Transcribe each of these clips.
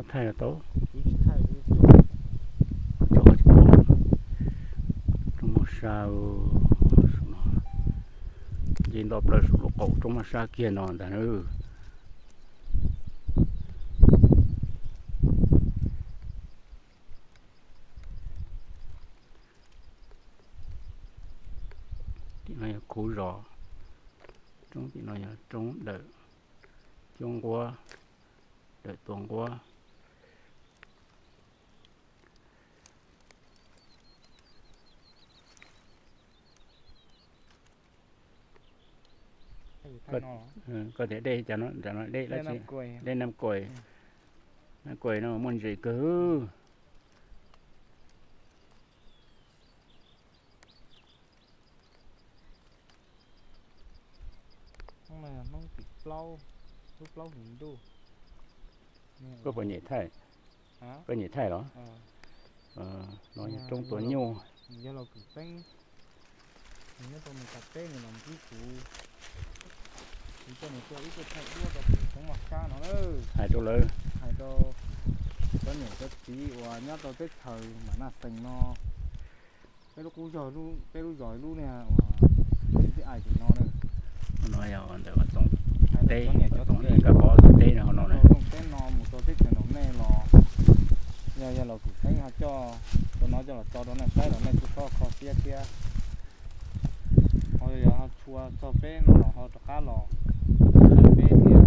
Thaij tau. Tso tsis pom. Roob Mos Sab, nce nto plaws saum lub qaum Roob Mos Sab kiag no ntag na. Tim no yog Khuv Zos, roob tim no yog roob Dawm Coob Nquab, Dawm Tua Nquab. Koj tias dej cov no, dej dab tsi? Dej Nam Kuais. Nam Kuais no muaj ntses kawg. Hnub tim plaub, lub plaub hlis ntuj. Koj puas nyem thaij? Koj nyem thaij los? No yog roob Tua Nyuj. Yog Laus Kwm Xeeb, nws nyob rau Mes Kas teb, nws los ntsib kuv, kuv coj nws tuaj ib tuaj thaij duab rau pem Roob Mos Sab no na. Hais rau lawv, hais rau cov niam cov txiv uas nyob rau teb chaws Npam Naj Xees no, peb lub qub zos, peb lub zos lub niag uas tib ai tim no na. No yog ntawm Vaj Txoov teb, Vaj Txoov ib nkag pob teb no no na. Rooj teb no mus rau teb chaws Ntaus Nej los yog, yog Laus Kwm Xeeb ho coj rau no coj los tso rau nej saib los nej kuj txhob kho siab thiab. Ho yog ho tshua txog peb no los ho rov qab los hais peb thiab.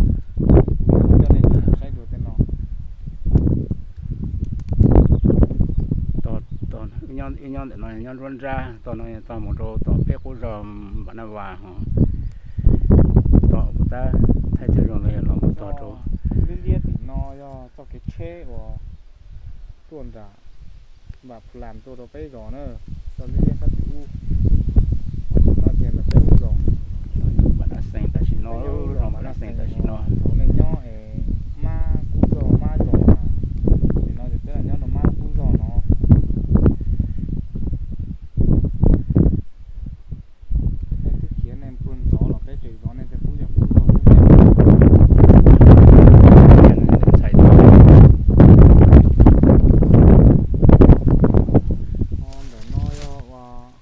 Kuv coj nej saib dua tej no. Ib nyob ntawm no nyob nruab nrab, tog no yog tog mus rau tom peb qub zos Npam Naj Vas ho. Tom kuv tab thaij thaij zoo no yog los mus tog rau. Liab liab tim no yog txoj kev tsheb uas tuaj nram Npam Phu Las tuaj rau peb zos na, txoj liab liab sab tim ub. Ho tim no ces ntawm peb lub zos. Npam Naj Xees tam sim no, Npam Naj Xees tam sim no. Thaum nej nyob es mab qub zos mab zos na, nim no ces peb los nyob rau mab qub zos no. Nej twb khiav nej puag ntxov los peb tseem zov nej tej qub zos qub zos xwb. Ho ntawm no yog uas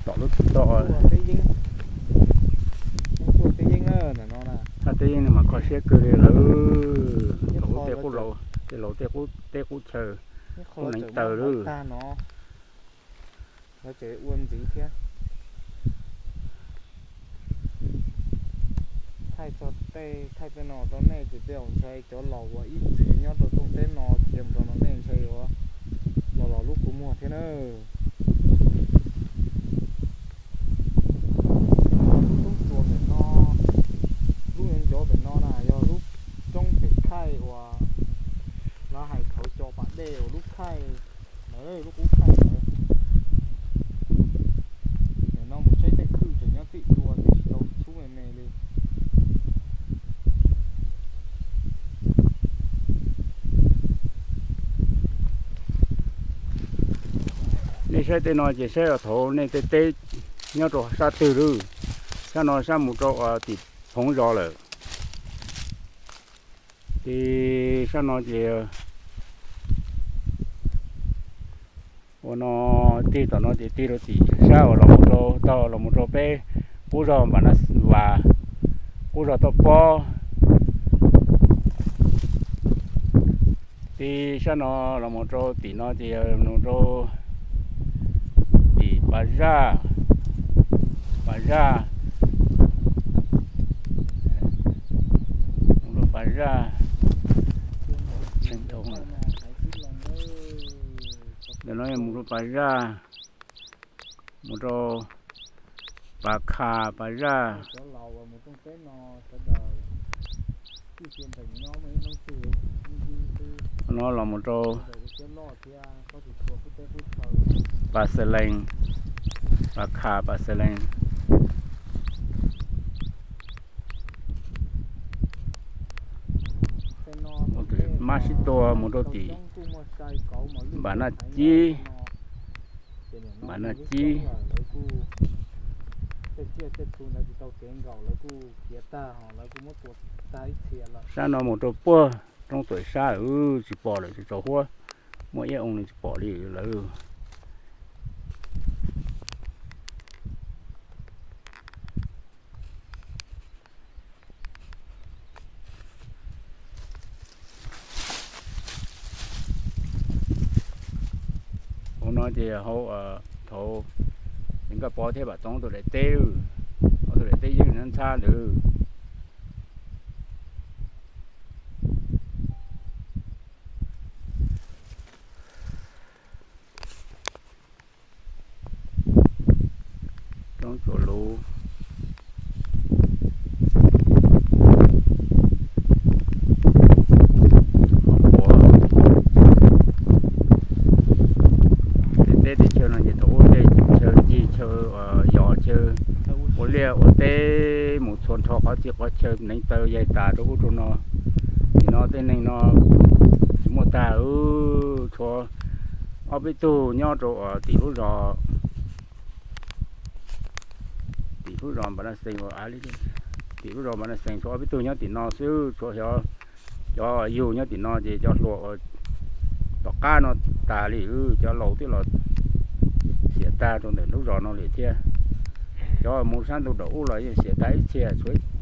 tom lub teb yeeb, tuaj teb yeeb na, ntawm no na. Thaj teb yeeb no mas kho siab kawg li lawm. Laus tej qub, tej laus tej qub, tej qub chaw, qub neev taw lawm. Lawv tseem ua ntxiv thiab. Thaij txog tej, thaij tej no rau nej ces tej zaum ntshai cov laus uas ib txwm nyob rau rooj teb no khiav mus rau no nej ntshai yuav los los lub kua muag thiab na. Lub roob tsua pem no, lub yuav ncov pem no na yog lub roob pem thaij uas lawv hais khawv co pas dej uas lub thaij ntawd, lub qub thaij ntawd. Nim no mus saib tej khwj tseem nyob txij dua, tsis tau txhub me me li. Nej saib tej no ces saib thaum nej tej teb nyob rau sab twg lawm. Sab no sab mus rau tim phoov zos lawm. Ces sab no ces ua no, tig tom no ces tig rau tim sab uas los mus rau, tog los mus rau peb qub zos Npam Naj Vas, qub zos Toj Pob. Tig sab no los mus rau tim no ces yog mus rau tim Pas Zaj, Pas Zaj, mus rau Pas Zaj. Ntawm no yog mus rau Pas Zaj, mus rau Pas Khas Pas Zaj. No los mus rau Pas Xes Lees, Pas Khas Pas Xes Lees. Mab sib tua mus rau tim Npam Naj Cib, Npam Naj Cib. Tej txhu ntawd tsis tau kev nkaum lawv kuj khiav tag, ho lawv kuj muab tua tag ib txhia lawm. Sab no mus rau puag roob tuam sab tsis pom lawm, tsis tsaus huab, muaj ib oo li tsis pom li lawm. Hauv no ces hauv, thaum Nkaj Pov thiab Vam Txoov tus daim teb, hauv tus daim teb yeej ntxhab ntxhab ntawd. Roob Tsuas Luv. Tej teb tej chaw no ces thaum ub tej chaw ncig chaw yos chaw ua liaj ua teb mus txhua nrho qhov txhia qhov chaw neev taw yaig tas rau ub rau no. Nim no tej neeg no tsis muaj tag, tshuav ob peb tug nyob rau tim lub zos, tim lub zos Npa Na Xees, tim lub zos Npa Na Xees tshuav ob peb tug nyob tim no xwb, tshuav cov yug nyob tim no ces cov hluas uas tom qab no tas li, cov laus twb los xiam tag rau ntawm lub zos no li thiab. Cov mus sab ntuj dam ub los yeej xiam tag ib txhia,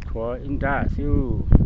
tshuav ib nrab xwb.